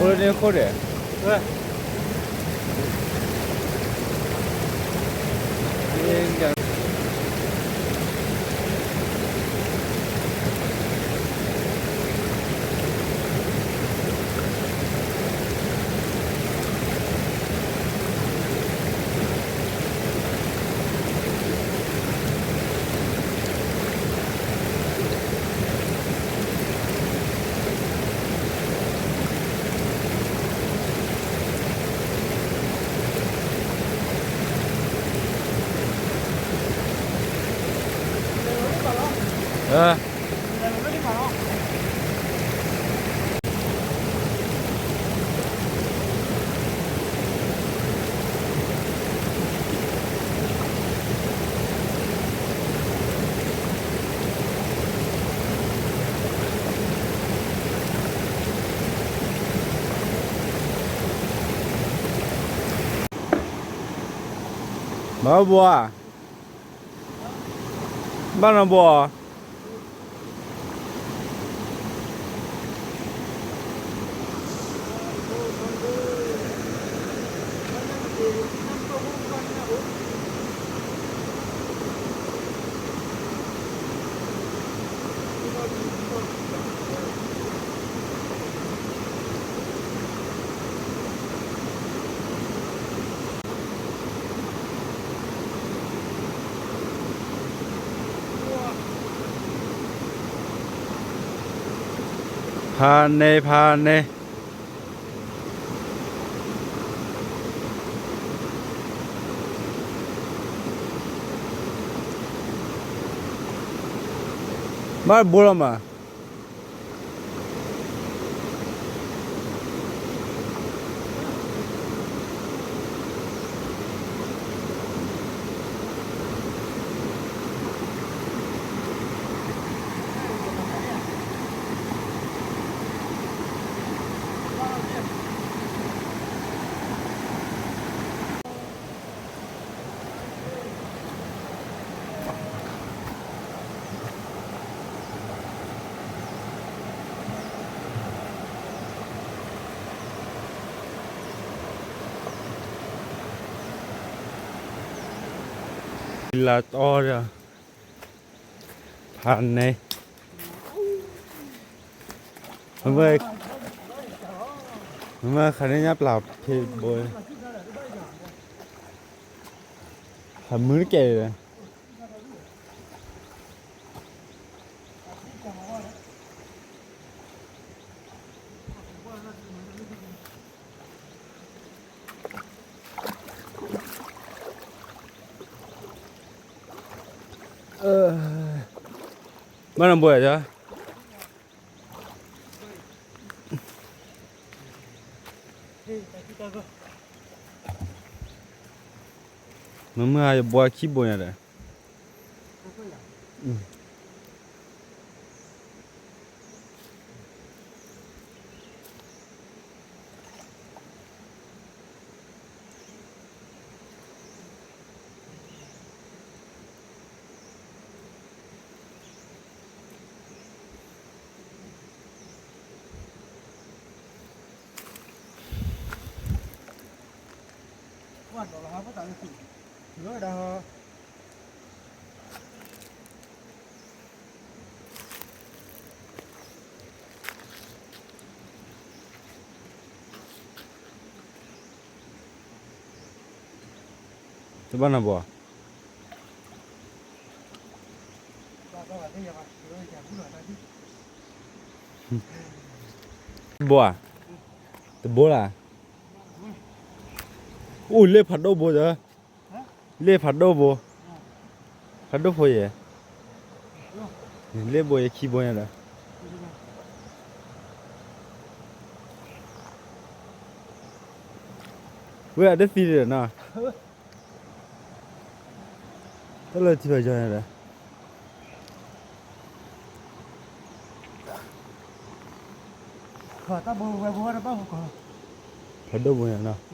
Hold it, hold it. Bၣ်ဘှီ, ဘၣ်နီၢ်ဘှီ. ဖးန့ၢ် ဖးန့ၢ်, ဘၣ်ဘိလီၤမး. လၢတီဒီး ဖးန့ၢ်, မ့ၢ်ခါန့ၣ်ညါပျၢ်ဖံးဘိ, ဖးမုၢ်တကဲၢ်လီၤ. ဘၣ်နဘှီယၤ, မ့မ့ၢ်ယဘှီခံဘိညါဒီး တဘၣ်နဘှီ, ဘှီဧါ, တဘိလၢ်. အိၣ်လၢဖးဒိၣ်ဘိဒီး, လၢဖးဒိၣ်ဘိ, ဖးဒိၣ်ဖိယဲၢ်, လၢဘိယဲၢ်ခံဘိညါဒီး, ဝဲအတသံဒီးနီၤ, တၢ်လၢထံဖးယီၤညါဒီး ဖးဒိၣ်ဘိညါနီၤ.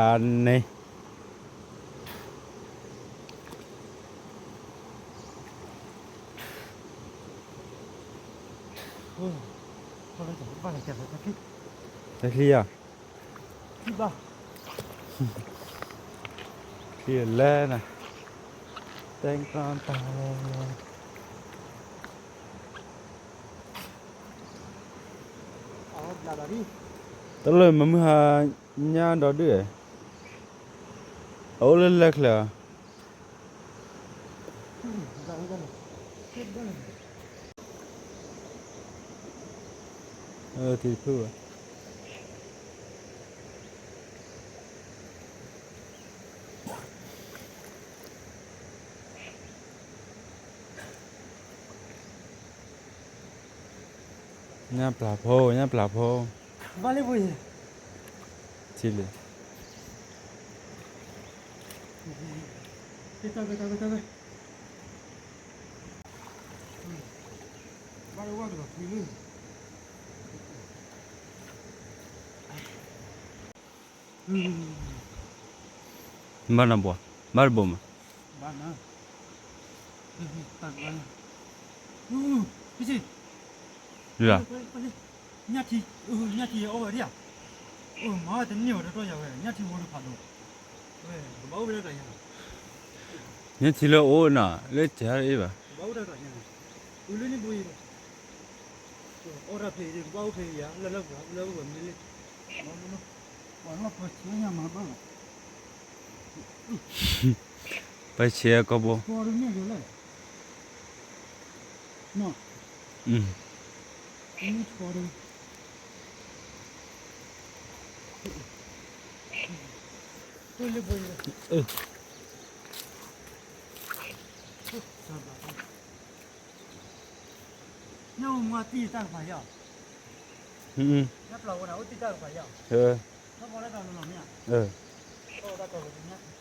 ဖးန့ၣ် တၢ်ချံယၤ, ချံလဲၣ်နၤ, တဲကီတၢ်လဲၣ်, တၢ်လၢမုၢ်ဟါညါဒီဒုၣ်, အအိၣ်လၢလဲၤချၢ, ထံတဖုဘၣ် ညၣ်ပျၢ်ဖိ, ညၣ်ပျၢ်ဖိ, ဘၣ်လၢဖိအံၤ, ထံလံ, ဘၣ်လၢဝဲကဒီးထံလံ. ဘၣ်နဘီ, ဘၣ်တဘိမး, ဘၣ်န, တၢ်ကဘၣ်န, လၢ, ညၣ်ထံ, ညၣ်ထံအီၣ်ဝဲဒၣ်ဧါ, မၤတန့ၢ်ဝဲတတီၢ်ယၤဝဲ ညၣ်ထံဝဲတဖးဒိၣ်, ကဘၣ်အိၣ်ဝဲဒၣ်တၢ်ညၣ်, ညၣ်ထံလၢအအိၣ်နီၤ လၢတၢ်အံၤဘၣ်, ကဘၣ်အိၣ်တၢ်ညၣ်, အလၢန့ၣ်ဘိအံၤဘၣ်, အီၣ်တၢ်ဖဲအံၤ ကဘၣ်အိၣ်ဖဲအံၤယၤ လၢလၢပှၤလၢပှၤမ့ၢ်လၢ ပှၤလၢပှၤဆံးညါမၤဘၣ်လီၤ. ပဆံးကီၢ်ဘိ, ညၣ်အိၣ်မူအတံၢ်တၢ်ကပၤယၤ, ညၣ်ပျၢ်ဝဲန့ၣ် အိၣ်တံၢ်တၢ်ကပၤယၤ, ထီၣ်ဘီလၢတၢ်လီၤလီၤမ့ၢ်ဧါ, တၢ်ကပၤညၣ် ဘ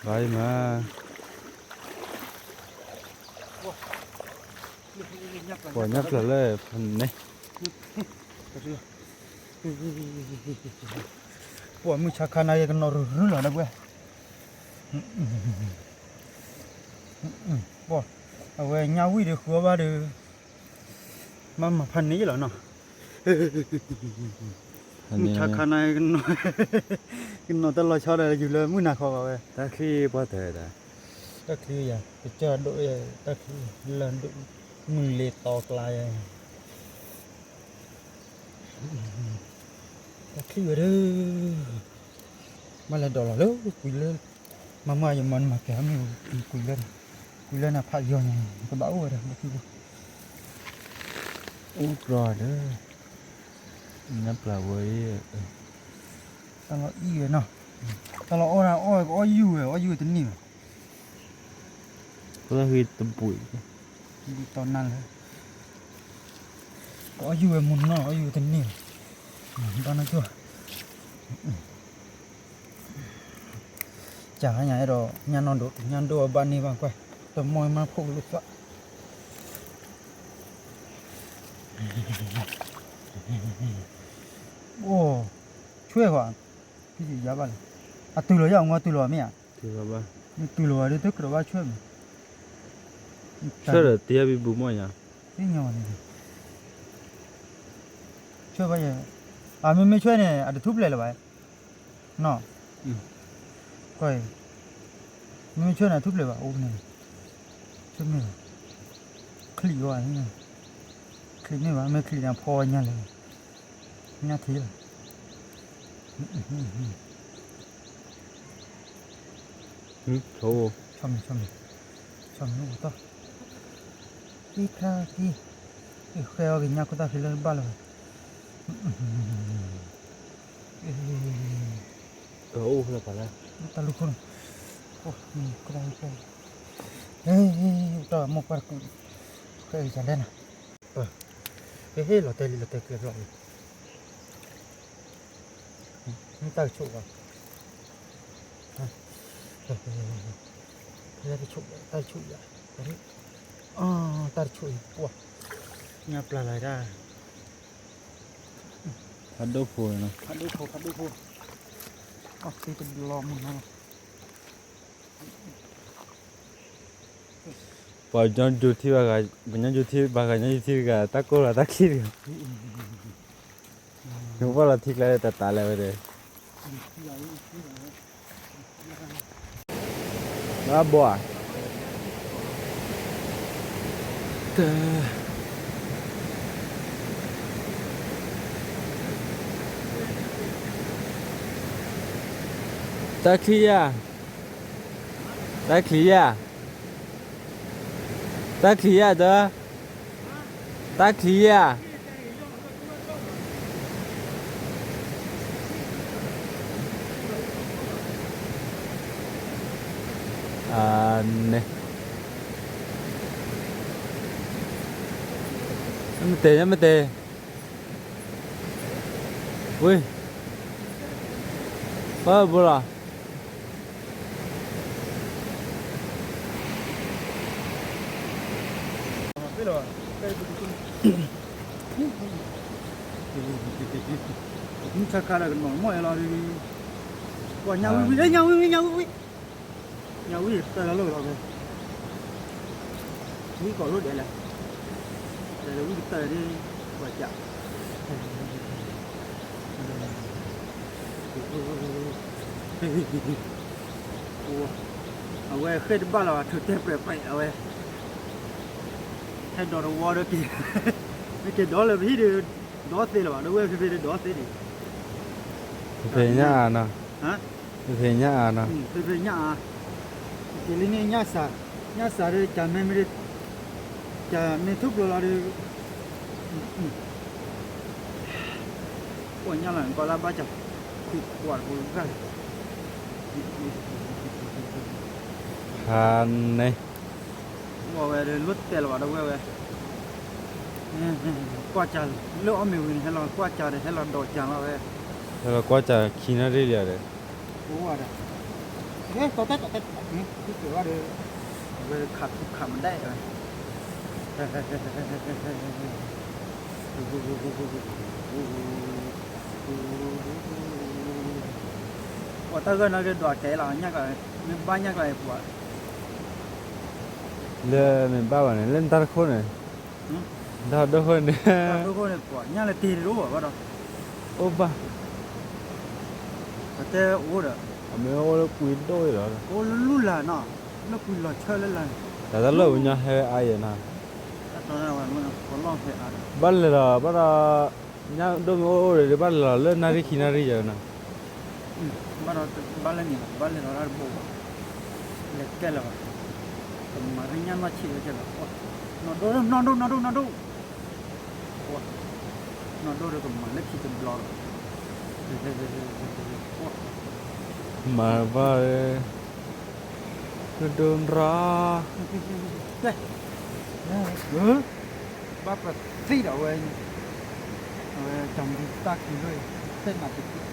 ၣ်အံၤမး, ပှၤညၣ်ပျၢ်လၢဖဲန့ၣ်, ပှၤမုၢ်ဆါခါနၤယကနီၤရုရုလီၤဒီပုၢ်ဝဲၢ်, ပှၤ, အဝဲညၣ်ဝံၣ်ဒီးဃုအီၣ်ဘၣ်ဒီး, မၤမၤဖးန့ၢ်လီၤနီၤ, မုၢ်ဆါခါနၤ, ကနီၤတၢ်လီၤဆီဒီးယူၤလၢမုၢ်နၤခီဘၣ်ဝဲ, တၢ်ချံပှၢ်တၢၢ်ဒၣ်, တၢ်ချံယၤ ကစၢၢ်ဒိၣ်, တၢ်ချံ, လၢဒိၣ်, မုၢ်လ့ၤတီကျါယၤ တၢ်ချံဝဲဒီး, ဘၣ်လဲၤဒိးလီၤလၢကွံာ်လၢ, မၤမၤယမၤနမၤကဲၤမ့ၢ်, ကွံာ်လၢ, ကွံာ်လၢနဖးယီၤန့ၣ် ကဘၣ်အိၣ်ဝဲဒၣ်လၢခံ, အိၣ်ကြီဒီး, ညၣ်ပျၢ်ဝဲ, တၢ်လီၤအံၣ်ဝဲနီၤ, တၢ်လီၤအီၣ်ဒၣ်အီၣ်ဝဲကအီၣ်ယူၢ်ဝဲ အီၣ်ယူၢ်ဝဲတန့ၢ်ဘၣ် ပှၤဟံးတဘှံး, တီနၢ်လၢ, ကအီၣ်ယူၢ်ဝဲမုၢ်နီၢ် အီၣ်ယူၢ်ဝဲတန့ၢ်, ဘၣ်နီၢ်ကၠိ, ကၢ်ညါအဲၣ်ဒိး ညၣ်နီၢ်ဒိၣ် ညၣ်ဒိၣ်အဘၣ်န့ၢ်ဘၣ်ကွၢ်, တမီၢ်မၤဖှိၣ်ကလိာ်သး, အိၣ်, ဆွဲဃီၤ, ဖံယၤဘၣ်လဲၣ်, အတုၤလီၤယၤ မ့ၢ်တုၤလီၤမ့ၢ်ဧါ, မ့ၢ်တုၤလီၤဘၣ်ဒီးတကြၢးဘၣ်ဆွဲမး, ဆွဲဒီးတယၤဘံဘူမီၢ်ညါ, သ့ၣ်ညါဘၣ်န့ၣ်, ဆွဲဘၣ်ယဲ, အမ့မ့ၢ်ဆွဲန့ၣ် အတထူၣ်ဖျဲးလၢၤဘၣ်, နီၢ်, ကွၢ်အံၤ, မ့မ့ၢ်ဆၢနၤထူၣ်ဖျဲးဘၣ်အိၣ်ဖဲန့ၣ်, ဆၢမ့ၢ်ဘၣ်, ချံးဝဲ, ချံးမ့ၢ်ဘၣ် မ့ၢ်ချံးန့ၣ်ဖီဝဲညါလဲၣ်, ညါထံၣ်လီၤ, ဆီမ့ၢ်, ဆီမ့ၢ်, ဆီမ့ၢ်အိၣ်တီၢ်, တံခါတံ, ဃဲအီၤက့ၤညါခိၣ်သၣ်ဖံးလၢဘၣ်လၢၤဘၣ် အိၣ်ဖဲလဲၣ်ပှၤလဲၣ်, တၢ်လူၢ်ခိၣ်န့ၣ်, တၢ်မိၢ်ပှၢ်တကူး, ဃဲကစၢ်လဲၣ်နၤ, ဟ့ၣ်လီၤတဲာ်လံလီၤတဲာ်ကျဲဘျီအံၤ, တၢ်ကဆိၣ်ဘၣ်, တၢ်ကဆိၣ်, တၢ်ကဆိၣ်ယၤ, တၢ်ကဆိၣ်အံၤပှၢ်, ညါပျၢ်လီၤဒၣ် ဖးဒိၣ်ဖိ, ဖးဒိၣ်ဖိ, ဖးဒိၣ်ဖိ, အီၣ်သ့တဘျီမးနီၤ, ပှၤညီယိၤထံဘၣ်ဂၤ, ပှၤညီယိၤထံဘၣ်ဂၤ, ညီယိၤထံတဂၤ, တၢ်ကိၢ်လီၤတၢ်ခံတဂၤ, နဘၣ်လီၤထံကျါတၢ်တးလဲၣ်ဝဲဒီး ဘၣ်ဘီဧါ, တၢ်, တၢ်ချံယၤ, တၢ်ချံယၤ, တၢ်ချံယၤတၢ်, တၢ်ချံယၤ န့ၣ်, မ့ၢ်တဲ, မ့ၢ်တဲ, ဝ့ၢ်, ဘၣ်ဘိလီၤ, မုၢ်ဆါခါဒီးကနီၤမီၢ်အဲၣ်လီၤ, ပှၤညၣ်ဝံၣ်ဝံၣ်, ညၣ်ဝံၣ်ဝံၣ်, ညၣ်ဝံၣ်ဝံၣ်, ညၣ်ဝံၣ်တၢ်လီၤလီၤလီၤဝဲ, ဝံၣ်ကီးလိၣ်ဒဲးလဲၣ်, ဒီးဝံၣ်ကတၢၢ်ဒ်, ပှၤကး အဝဲဃ့ၢ်တဘၣ်လီၤ ထုးတဲပြဲးပြဲးအဝဲ, ဟဲဒိးတဝီဒီးက့ၤ, မ့ၢ်က့ၤဒီးလၢပဟံၣ်ဒီး, ဒီသ့လၢၤဘၣ် ဒီဝဲဖဲဖဲဒီသ့န့ၣ်, ဖဲညၣ်အါနီၤ, ဖဲညၣ်အါနီၤ, ဖဲဖဲညၣ်အါ, က့ၤလံန့ၣ်ညၣ်စး, ညၣ်စးဒီးကမ့ၢ်မ့ၢ် ကမ့ၢ်ထူၣ်ဖျိလီၤဒီး, ပှၤညၣ်လီၤကီလၢဘၣ်စး, ကွၢ်တပူၤဂၤ, ဟါန့ၣ်, ဝဲဒီးလိၣ်တဲလီၤဘၣ်ဒီးဝဲဝဲ, ကွၢ်ကၢလၢအီၣ်မ့ၤဝံၤန့ၣ် ဟဲလီၤကွၢ်ကၢဒီး ဟဲလီၤဒိးကၢလီၤဝဲ, ဟဲလီၤကွၢ်ကၢခံနၣ်ရံၣ်လံဒီး အိၣ်ဝဲဒီး, ကဲ တီတဲတီတဲ, ဒီး, အဝဲခးခူခးမဒဲးဝဲ, ပှၤတၢ်ဂၢၢ်နီၣ်က့ၤဒွးကဲလီၤ ညၣ်ကျါ, မ့ၢ်ဘၣ်ညၣ်ကျါအံၤပှၤ လၢမ့ၢ်ဘၣ်ဘၣ်န့ၣ် လၢနတၢ်တခိၣ်န့ၣ်, တၢ်ဒိၣ်ခိၣ်န့ၣ်, တၢ်ဒိၣ်ခိၣ်န့ၣ် ပှၤညၣ်လၢတ့ၢ်တအိၣ်ဘၣ်ဘၣ်ဒီး, အိၣ်ဘၣ်, ပတဲအိၣ်ဒီး, အမ့ၢ်အိၣ်လၢကွံဒိၣ်လီၤ, အိၣ်လၢလူလၢ်နီၤ, လၢကွံလီၤဆၢလၢလၢ်န့ၣ်, တၢ်တၢ်လၢပညီဟဲဝဲအါယဲနီၤ, ဘၣ်လဲၤလီၤ ဘၣ်ဒီး, ညၣ်ဒိၣ်မ့ၢ်အိၣ်အိၣ်ဒီး ဘၣ်လဲၤလီၤလၢနၣ်ရံၣ်ခံနၣ်ရံၣ်ယဲနီၤ ဘၣ်ဒီးဘၣ်လၢန့ၣ်လီၤ ဘၣ်လဲၤလီၤတၢ်တဘိဘၣ်, လဲၤကဲလၢၤဘၣ်, ကမၤရ့ညၣ်နီၢ်ဆံးဝဲကဲလီၤ, နီၢ်ဒိၣ် နီၢ်ဒိၣ် နီၢ်ဒိၣ် နီၢ်ဒိၣ်, နီၢ်ဒိၣ်ဒီးကမၤလၢခံတဘျီလီၤ, မၤဘၣ်, နီၢ်ဒိၣ်ရၣ် ဘၣ်ပသံဒီးဝဲ, အဝဲတၢ်မူတၢ်ခံးလၢ သ့ၣ်နၤတခံး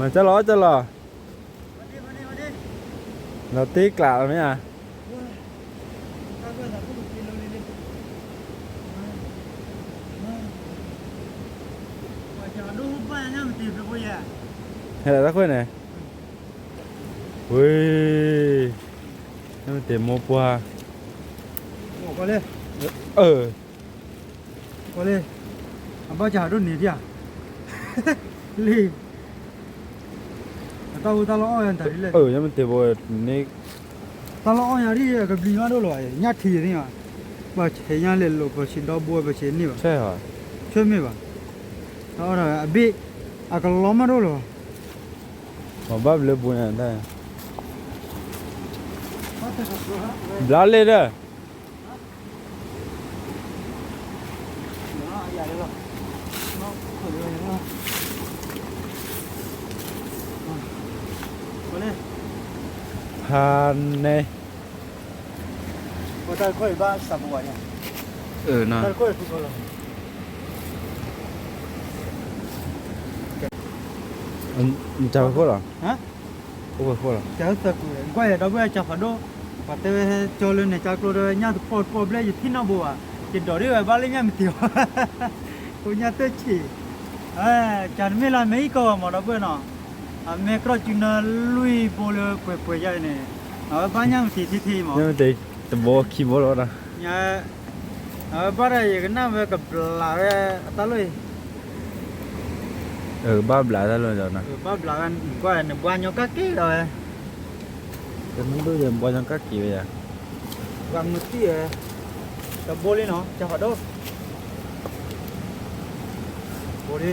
ကၢ်လီၤ ကၢ်လီၤ, လီၤတ့ကျးလီၤမ့ၢ်ဧါ. ဟဲလီၤတၢ်ခွဲန့ၣ်, ဝ့ၢ်, ညၣ်မ့ၢ်တ့မိၢ်ပှၢ်, အၢ ကွၢ်လံ, အဘၣ်စၢ်ဒိၣ်န့ၣ်ဒံးဧါ, လံ, အတၢ်အိၣ်တၢ်လီၢ်အီၣ်ယၤတၢ်ဒ်လဲၣ်, ညၣ်မ့ၢ်တ့ဘိန့ၣ်, တၢ်လီၢ်အီၣ်ယၤဒ်အကဘျံးမးဒိၣ်လီၤ, ညၣ်ထံယၤန့ၣ်, ပှၤဆဲးညါလဲၤလိာ် ပှၤဆံးဒီဘိ ပှၤဆံးန့ၢ်ဘၣ်, ဆဲးမ့ၢ်ဘၣ်, အဘ့ၣ်, အကလီမးဒိၣ်လီၤ, ပှၤဘၣ်ဘျၢဘိန့ၣ်, ဘျါလဲၣ်ဒီး ဖါန့ၣ်, တၢ်တခိၣ်အံၤဘၣ်စးပူၤဘၣ်, တၢ်တခိၣ်လီၤ, တၢ်တခိၣ်လီၤ, အိၣ်ဝဲဃိလီၤ, ကွၢ်ယၤဒီပုၢ်ဝဲၢ်ကၢ်ဖးဒိၣ်, ပှၤတဲဝဲကၠီလၢန့ၣ် ကၠီကျိတဲဝဲ ညၣ်တပီၢ်တပီၢ်ဘျဲၣ် ယထံၣ်နီၢ်ဘိဘၣ်, ယဒိးဒ်ဝဲဘၣ်လၢညၣ်မ့ၢ်တ့ဘၣ်, ကိညၣ်တၢၢ်ဆံး, ကၢ်တမ့ၢ်လၢမ့ၢ်အံၤကီၢ်ဂီၤမး ဒီပုၢ်ဝဲၢ်နီၤ, အမ့ၢ်ကြီၣ်စုနၢလွံၢ်ဘိလၢပှဲၤပှဲၤယါအံၤန့ၣ်, အဝဲဘၣ်ညၣ်မ့ၢ်တ့ထံထံမး, တဘိခံဘိလီၤ, အဝဲဘၣ်ဒီးယကနၣ်ဝဲကဘျးဝဲအတၢ်လီၢ်အံၤ ကဘၣ်ဘျးတၢ်လီၢ်, ဘၣ်ဘျးဝဲ, နကွၢ်နဘှါညီကၣ်က့ၤလီၤဝဲ, တမ့ၢ်ဒိၣ်ယဘှါညီကၣ်က့ၤဝဲယၤ, ပှၤမုၢ်တံၢ်ဝဲ, တဘိလံနီၤ ကၢ်ဖးဒိၣ်, ဘိလံ,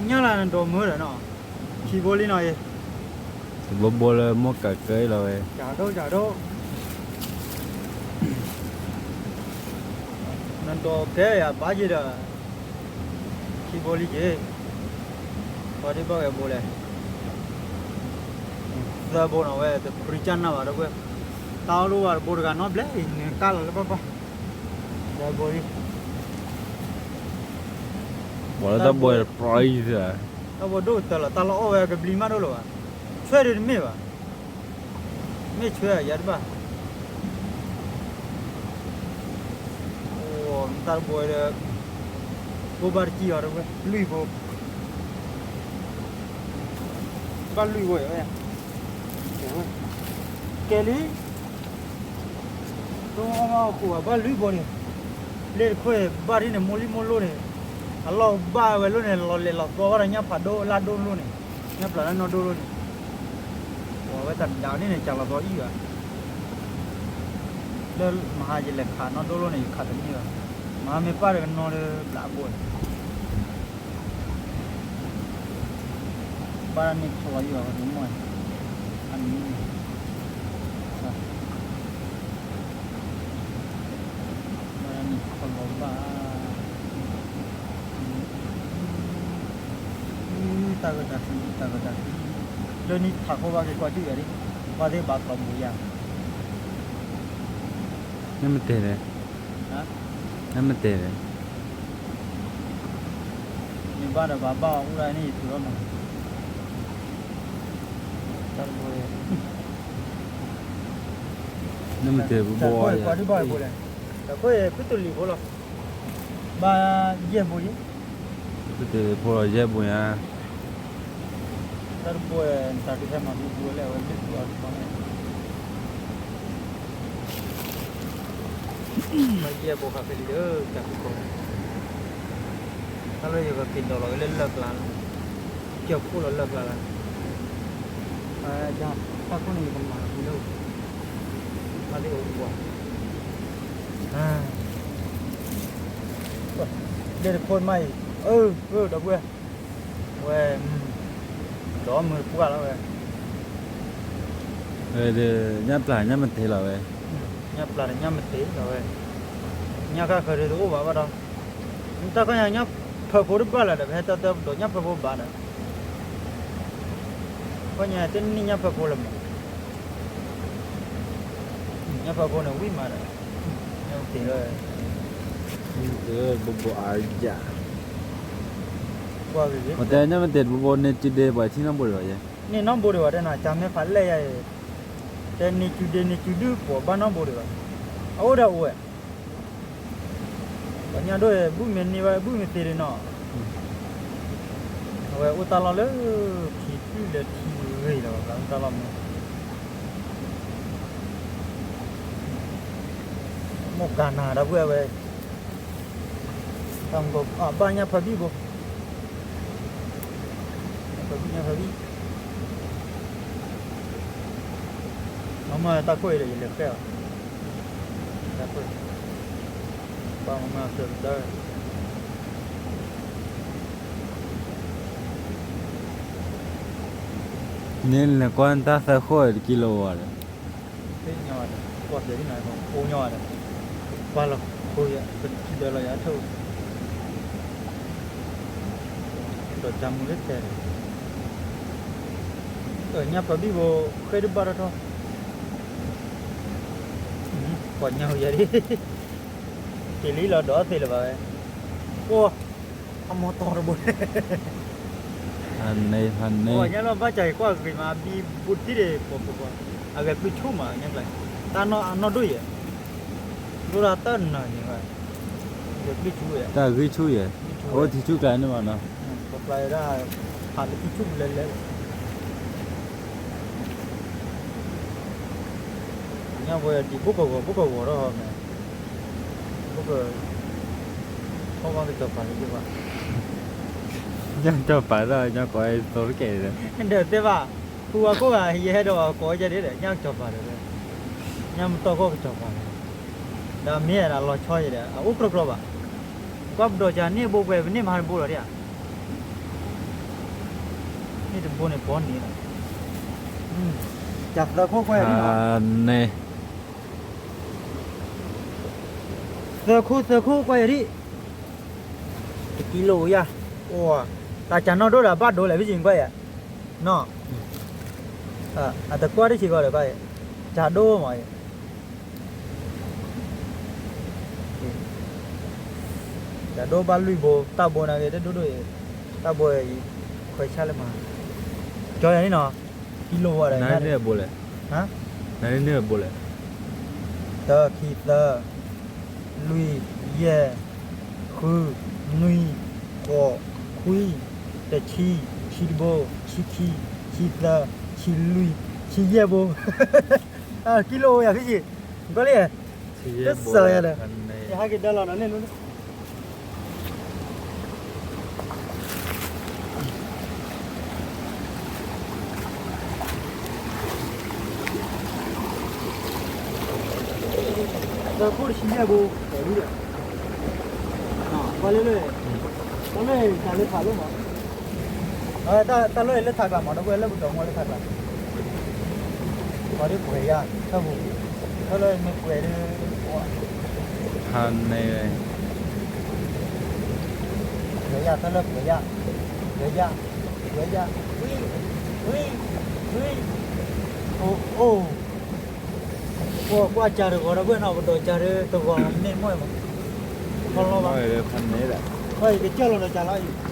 ညၣ်လၢနဒိးမုၢ်ဒီးနီၤ, ခံဘိလံနီၤအံၤ, တဘိဘိလၢမိၢ်ကးကၢအံၤလီၤဝဲ, ကၢ်ဒိၣ်ကၢ်ဒိၣ် နဒိးကဲယၤဘၣ်ယံၤဒီး, ခံဘိလံက့ၤ, ပှၤဒ်ဘၣ်ဂဲၤဘိလဲၣ်, သၢဘိနီၤဝဲ တဖြံကၢ်နၢ်ဘၣ်ဒီပုၢ်ဝဲၢ်, တၢ်အီၣ်လိၣ်ဘၣ်တဘိတဂၤနီတဘျဲၣ်အံၤ နကၢ်လီၤလၢဘၣ်ဘၣ်, သၢဘိလံ, ပှၤလၢတၢ်ဘိ price တၢ်ဘိဒိၣ်ကတၢၢ်လီၤ တၢ်လီၢ်အီၣ်ဝဲကဘျံးမးဒိၣ်လီၤဘၣ်, ဆွဲဒ်တမ့ၢ်ဘၣ်, မ့ၢ်ဆွဲယၤတဘၣ်, အိၣ်တၢ်တဘိဒီး, ဘိဘၣ်တကံၢ်အီၤတဝဲ လွံၢ်ဘိ, ဘၣ်လွံၢ်ဘိ, ကဲလံ တိၢ်အီၣ်မးအီၣ်ခိၣ်ဘၣ်လွံၢ်ဘိန့ၣ်, လ့တခိၣ်ဘၣ်ဒ်န့ၣ် မိၢ်လံၢ်မိၢ်လိၣ်န့ၣ်, အလီၢ်ဘၣ်ဝဲလိၣ်န့ၣ် လီၤလဲၤလီၤသီဘၣ်ဒီးညၣ်ဖးဒိၣ်လၢအဒိၣ်လိၣ်န့ၣ်, ညၣ်ပျၢ်လၢနီၢ်ဒိၣ်လိၣ်န့ၣ်, ပဝဲတၢ်ဒၣ်န့ၣ်န့ၣ် ကလီၤသီအံၣ်ဘၣ်, လၢမဟါယလဲၤခးနီၢ်ဒိၣ်လိၣ်န့ၣ် ယခးတန့ၢ်ဘၣ်, မဟါမ့ၢ်ပၢ်တကနီၤဒီးဘျးအဘိန့ၣ် ဘၣ်န့ၣ်ချီယံၤအီၤကဒုးမီၢ်, အမံၤန့ၣ်, ဘၣ်န့ၣ်ချီလီၤဘၣ်, တၢ်ဂ့ၢ်တၢ်ကျိၤ တၢ်ဂ့ၢ်တၢ်ကျိၤ, လၢနံၣ်ထးခိၣ်ဘၣ်က့ၤကွၢ်ထံၣ်ယၤဒ်, ဘၣ်သ့ၣ်ဘၣ်ကျီၤဘိယၤ, နမ့ၢ်တဲန့ၣ်, နမ့ၢ်တဲန့ၣ် မ့ၢ်ဘၣ်ဒီးဘၣ်ဘၣ်အီၤအိၣ်ဒၣ်န့ၣ် ယထုးထီၣ်မး, တၢ်တဘိ, နမ့ၢ်တဲဘိဘိအီၤ, တၢ်ခိၣ်အံၤပတုာ်လံၤဖိလီၤ, ဘၣ်ယဲၢ်ဘိယဲၢ်, ပတုာ်လံၤဖိလီၤယဲၢ်ဘိညါ, တၢ်တဘိ, တၢ်ဒုးဟဲမၤဘိဘိလဲၣ် အဝဲလၢၢ်ပူၤအီၤတဘိန့ၣ် မ့ၢ်ယဲၢ်ဘိဃာ်ဖဲလံဒီး တၢ်ကီ, တၢ်လၢယကက့ၤဒိးလီၤက့ၤလၢလၢၢ်ကျါလီၤ, ကၠီၣ်ခိၣ်လီၤလၢၢ်ကျါလီၤ, တၢ်ခိၣ်န့ၣ် ယကမၤလီၤလၢ, မၤသ့ၣ်အိၣ်ကွၢ်, လၢတခိၣ်မးအံၤ, အၢ အၢ ဒီပုၢ်ဝဲၢ်, ဝဲ, ဒီးမုၢ်တပှၢ်လီၤဝဲ, ညၣ်ပျၢ်ညၣ်မ့ၢ်တ့လီၤဝဲ, ညၣ်ပျၢ်ဒီးညၣ်မ့ၢ်တ့လီၤဝဲ, ညၣ်ဃၣ်ဃၢၤဒီးတအိၣ်ဘၣ်ဘၣ်ဒီး, တၢ်ခီညါညၣ်ဖၢဖိတဘၣ်လၢၤဒီး ပဟဲတၢ်တၢ်ပဒိးညၣ်ဖၢဖိဘၣ်ဒီး, ခီညါတနံၣ်ညၣ်ဖၢဖိလၢၤမး, ညၣ်ဖၢဖိန့ၣ်ဝံၣ်မးဒီး, ညၣ်မ့ၢ်တ့လီၤ, ဘိဘိအါယၤ, ပတဲညါမ့ၢ်တဲတဘိဘိန့ၣ် စုဒ့ပှၤထံနီတဘိဒံးဘၣ်ယဲ, န့ၢ်နီတဘိဒံးဘၣ် တဲနၤ ကၢ်မဲဖးလဲၢ်ယၤအံၤ, တဲန့ၢ်စုဒ့န့ၢ်စုဒု ပှၤဘၣ်နီတဘိဒံးဘၣ်, အအိၣ်ဒီးအိၣ်ဝဲ ပှၤညါဒိၣ် ဘုၣ်မ့ၢ်န့ၢ်ဘၣ် ဘုၣ်မ့ၢ်သ့ဒံးနီၤ, အဝဲအိၣ်တၢ်လီၢ်လၢ ထံပျုၢ်လၢထံဂ့ၤလီၤ အိၣ်တၢ်လီၢ်မ့ၢ် မိၢ်ကၤနၤဒီပုၢ်ဝဲၢ်, တၢ်မူကီၢ် ဘၣ်ညါဖးဘံၣ်ဘိ, ဖးဘံၣ်ညါဖးဘံၣ်, မ့ၢ်တၢ်ခိၣ်အံၤဒီး ယလဲၤဃဲအီၤ, တၢ်ခိၣ်, ဘၣ်မၤမၤစၢၤပတၢ် န့ၣ်လဲၤကွၢ်တၢ်သၢခိၣ်တကံလိၤဝဲဒီး, သ့ၣ်ညါဝဲဒီး ကွၢ်ပျဲၤဒ်နၤ အိၣ်ညီဝဲဒီး, ပှၢ်လီၤခိယဲ ပထံဒၢလီၤယၤထၢၣ်, ဒီးတၢ်မူလၢတဲဒီး, ညါပှၤဘံၣ်ဘိ ဃ့တဘၣ်ထီၣ်ထီၣ်, ပှၤညါဝဲယၤဒ်, က့ၤလံလီၤဒီးသ့လၢၤဘၣ်ဝဲ, အိၣ် အမီၤတီၤတဘိ, န့ၣ် ညါလီၤဘၣ်ကၢ်က့ၤကွၢ်ဂ့ၤမး ဘံဘူတံၢ်ဒီး ပှၤပှၤပှၤ, အဂဲၤပျုၢ်ဆူၣ်မး ညါကျါ, တၢ်နီၢ်အနီၢ်ဒိၣ်ယဲ, လိၣ်ဒၣ်တၢ်နၤန့ၣ်, ဂဲၤပျုၢ်ဆူၣ်ဝဲ, တၢ်ဂံၢ်ဆူၣ်ယဲ, အိၣ်ထံဆူၣ်ကျါန့ၣ်မးနီၤ, ပှၤကျါဒၣ်, ဟးလၢထံဆူၣ်လဲၤလဲၤ ညါဝဲဒံး ဘိၣ်ကဝီၤ ဘိၣ်ကဝီၤထီၣ်မး, ဘိၣ်က, ထီၣ်ဘၣ်ကစီၤပၤန့ၣ်သ့ၣ်ဘၣ်, ညါကစီၤပၤဒီး ညါကိးသိတကဲးဒီး, ဒီးသ့ၣ်ဘၣ်, ဖုဝါခိၣ်ဂၤ ယဟဲဒီးကိးဝဲဒ်ဒီး ညါကစီၤပၤဒီး, ညါမတီၢ်ခိၣ်ကစီၤပၤန့ၣ်, ဒီးမ့ၢ်ဒၣ်လီၤဆီယဲဒီး အအိၣ်ကြီကြီဘၣ်, ကွၢ်ပဒီးကန့ၢ်ဘိပှဲၤ ပန့ၢ်မၤတဘိလီၤဒ်ဧါ န့ၢ်တဘိန့ၣ် ပီန့ၣ်လီၤ, ကသၢခိၣ်ကွဲၢ်န့ၣ်လီၤ, န့ၣ်, သၢခိၣ်သၢခိၣ်ကွဲၢ်ယၤဒ်, တကံလိၤယၤ, အိၣ်, တၢ်ကၢ်နီၢ်ဒိၣ်ဒီးဘၣ်ဒိလဲၣ် ဖံစံၣ်ကွဲၢ်ယၤ, နီၢ်, အတကွၢ်တဆံးဂီၤဒီးကွၢ်, ကၢ်ဒိၣ်မး ကၢ်ဒိၣ်ဘၣ်လွံၢ်ဘိ တၢ်ဘိနာ်က့ တဒိၣ်ဒိၣ်အံၤ, တၢ်ဘိအံၤ ခွဲးဆၣ်လၢမၤ, ကၠီယၤန့ၣ်နီၤ, ကံလိဝဲဒီး, နန့ၢ်အဘိလဲၣ်, နန့ၢ်အဘိလဲၣ်, တၢ ခံ သၢ, လွံၢ်, ယဲၢ်, ဃု, နွံ, ဃိး, ခွံ, တဆံ, ဆံတဘိ, ဆံခံ, ဆံသၢ, ဆံလွံၢ်, ဆံယဲၢ်ဘိ, ကံလိဝဲယၤဖံစံၣ်, ကွၢ်လံ, တစၢၤယၤဒီး, ယဟဲက့ၤဒၢလီၤနီၤန့ၣ် သၢခိၣ်တဆံယဲၢ်ဘိ, ကွၢ်လံလၢ, တၢ်လၢတၢ်လၢထးလၢမး, တၢ်လၢလၢထးကျါမး ဒီပုၢ်ဝဲၢ်လၢပဒိးမီလၢထးကျါ, ပှၤဒ်ပှဲၤယၤ, ထၢၣ်ပူၤ, ထၢၣ်လၢမ့ၢ်ပှဲၤဒီး, ဟါန့ၣ်, ပှဲၤယၤ ထၢၣ်လၢပှဲၤယၤ, ပှဲၤယၤ, ပှဲၤယၤ, ဝံ, ဝံ, ဝံ, အိၣ်, အိၣ်, ကွၢ်ကွၢ်ကၢ်တဂီၤဒီပုၢ်ဝဲၢ်နီၤ ပဒိးကၢ်ဒီးတဂီၤမ့ၢ်မ့ၢ်မး, ခီလီၤဘၣ်, ခီအံၤကစၢၢ်လီၤဒီးကၢ်လီၤအံၤ အ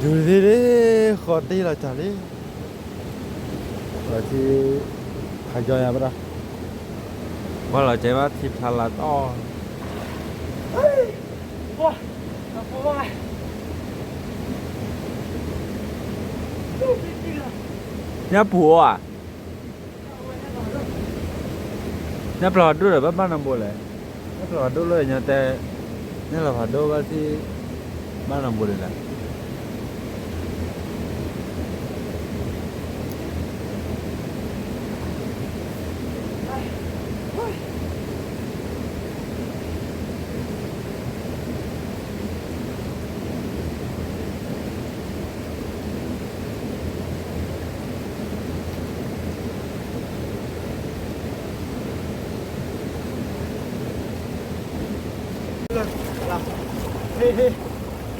ဒုးသ့ၣ်လၢ ဃီတ့ၢ်လီၤစၢ်လံ, လီၤထံ ဖးယီၤယၤဘၣ်ဒီး, ဘၣ်လီၤစဲးဘၣ်ထံဖျါလၢတီၢ်, ညၣ်ပူၤဧါ, ညၣ်ပျီၤဒိၣ်ဒီးဘၣ်ဘၣ်နီတဘိလဲၣ်, ညၣ်ပျီၤဒိၣ်လၢညါတဲ, ညၣ်ပျီၤဒိၣ်ဘၣ်သ့ၣ်, ဘၣ်နီတဘိဒ်လဲၣ်.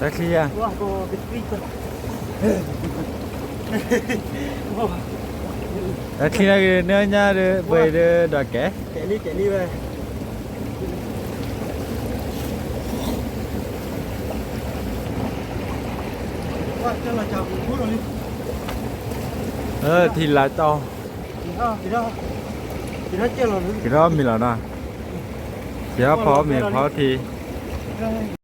တၢ်ချံယၤ, တၢ်ချံန့ၣ်ဂ့ၤ နၢညါဒီး ပှဲၤဒီးဒီးကဲ, ထံလါတီၢ်, က့ၤထီၣ်မ့ၤလီၤနီၤ, က့ၤထီၣ်ဖီမ့ၤဖီထံ.